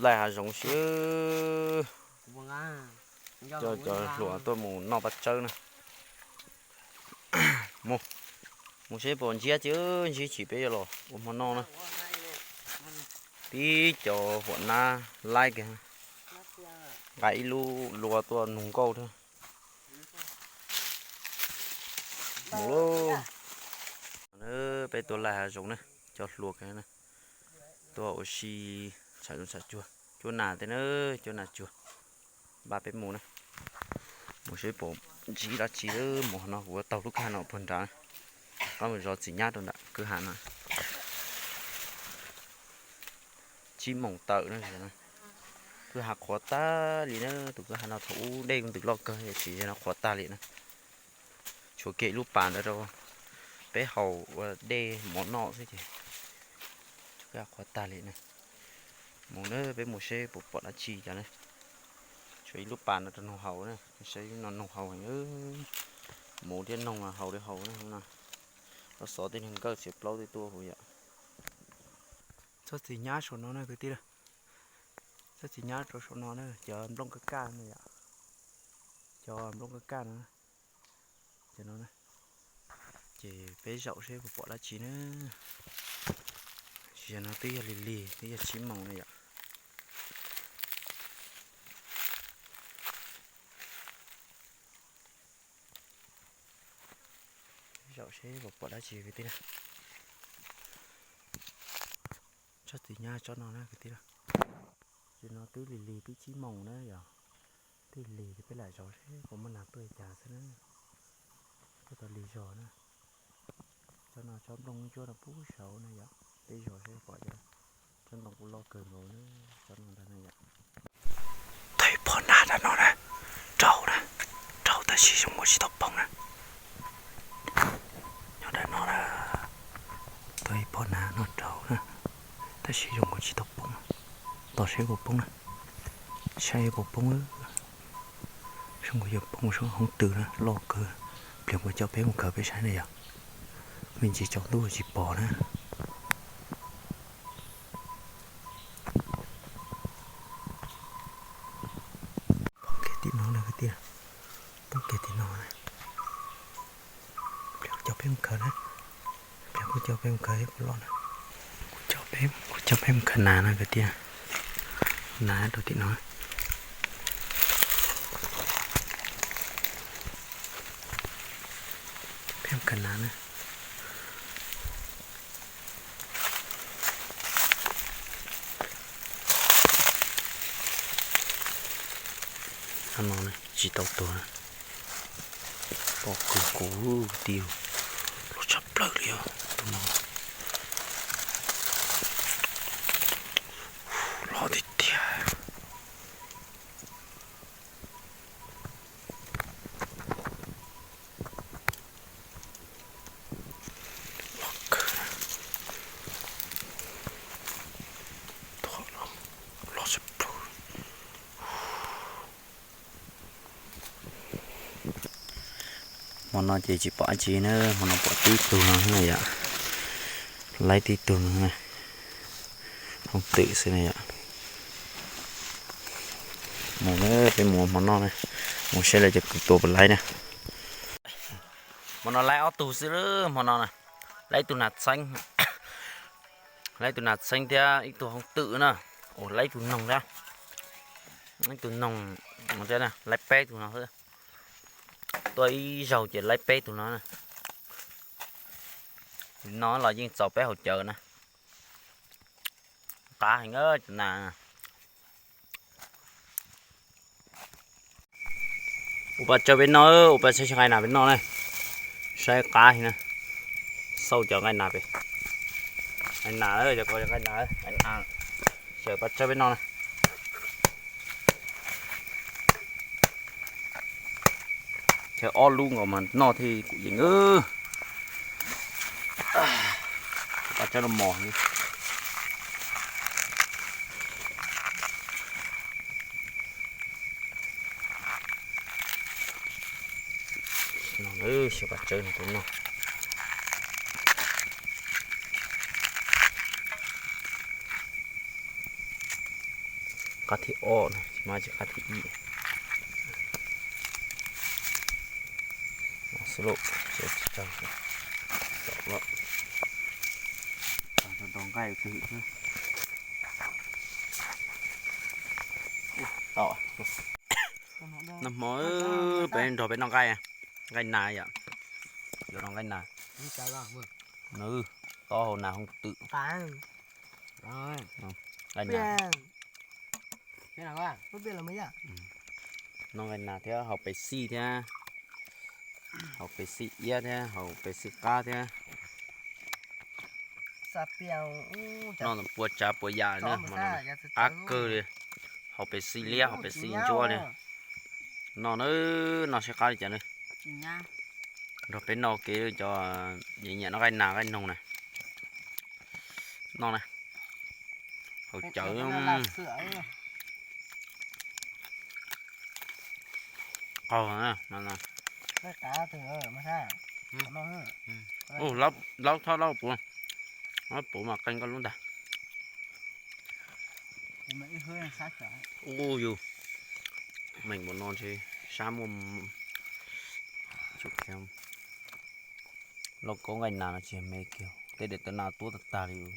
Laij hav zoov sib, coj cov hluas tuaj mus noj paj tsawb na. Mus, mus seb puas ntsib tsis, ntsib tsis peb yuav los ua hmo noj na. Tib cov huam nab laib kiag, nqa ib lub lua tuaj nug nkauj thiab. Mus lauj. Peb tuaj laij hav zoov na, cov hluas kiag na, tuaj ua si tsham zoov tsham tsuag, cuab nas tej na, cuab nas tsuag. Npaj peb mus na, mus seb puas ntsib dab tsi. Mus no kuv taug lub kwj ha no puag nrad, qab mus zov txiv nyab rau nram kwj ha no. Tsib moos tawm na, kwj ha qhuav tag li na. Tus kwj ha no thaum ub dej ntws loj kawg, tsis yog no qhuav tag li na. Tshuav kiag ib lub pas ntawd rau peb haus ua dej mov noj xwb ces kwj ha qhuav tag li na. Mus na, peb mus seb puas pom dab tsi cas na. Tshuav ib lub pas no rau noog haus na, saib no noog haus heev. Mus thiab noog haus li haus na no. Los xov tej niag nkawj txiav plaub tej tuaj huv yom. Txoj txiv nyab saum no na kwv tij. Txoj txiv nyab rau saum no na, cov nplooj kaj kaj na yom. Cov nplooj kaj kaj no, cov no na. Ces peb zaum seb puas pom dab tsi na. Tsis yog no twb yog lig lig, twb yog tsib moos na yom. Zaum seb puas pom dab tsi kwv tij na. Tsob txiv nyab tsob no na kwv tij na. Tsis no twb lig lig twb tsib moos na yom. Twb lig ces peb lam zaum seb puas muaj nas tuaj li cas xwb na. Twb tau lig zog na. Tsob no tsob nplooj ntsuab no puag saud na yom. Peb zaum seb pom cov tsob ntoo kuj loj kawg nkaus na. Tsob no ntag na yom. Tau ib phob nas nram no na, raug na, raug tab sis zoo nkaus tsis tau poob na. Nyob nram no na, tau ib phob nas no raug na, tab sis zoo nkaus tsis tau poob. Tos saib puas poob na, saib puas poob. Zoo nkaus yuav poob, zoo hoob twm na, loj kawg. Pliag kuv coj peb mus khaws peb saib na yom. Me ntsis tsaus ntuj tsis pom na. Poob kiag tim no na kwv tij, poob kiag tim no na. Pliag kuv coj peb mus khaws na, pliag kuv coj peb mus khaws ib qho loj na. Kuv coj peb, kuv coj peb mus khaws nas na kwv tij, nas rau tim no. Peb mus khaws nas na. Qhov no tsis tau tuag, pom kws kuv tiag, loj tshaj plaws li os tus no, loj tiag tiag. Loj kawg, loj tshaj plaws. Hmo no ces tsis pom dab tsi na, hmo no pom tib tug no xwb na yom. Laib tib tug no, hoob twm xwb na yom. Mus na, peb mus hmo no na, mus saib lawv cov kws tua puas laib na. Hmo no laib ob tug xwb, hmo no na, laib ib tug nas txheeb, laib ib tug nas txheeb thiab ib tug hoob twm na. Ua laib ib tug noog thiab, ib tug noog thiab, laib peb tug no xwb. Tua ib zaug ces laib peb tug no. No los yeej txaus peb haus cawv na. Qab heev cov nas. Ua paj tsawb peb noj, ua paj tsawb nqaij nas peb noj na. Saib qab heev na. Xauj cov nqaij nas pem. Nqaij nas, cov ko nqaij nas, nqaij nas. Xyaw paj tsawb peb noj na. Chaw ob lub nkaus mas noj thiaj kuv yeej. Paj tsawb no mos. Xyaw paj tsawb no tus no. Qab thib ob na, tsis mas tsis qab thib ib. Xwb lauj, tsis tau, tom lawm. Nrog nqaij twg xwb. Nag hmo peb nrog peb noj nqaij, nqaij nas yom. Yuav noj nqaij nas. Nws tob hau nas hoob twm. Nqaij nas. Noj nqaij nas thiab haus pes xij thiab. Haus pes xij iab thiab haus pes xij qab thiab. Noj puas tsav puas yam na, qab kawg li. Haus pes xij liab haus pes xij ntsuab li. Noj na, noj sib qab li cas na. Nrog peb noj kev cov nyiam nyiam noj nqaij nas nqaij noog na. Noj na. Haus cawv. Qaug na. Laub thob laub puv, laub puv mas qee koj lub ntag. Ub yus, meem npaum no ntshe sab muaj lauj kaub nqaij nas no tsis me kiag, tej daim tawv nas tuab tag tag li.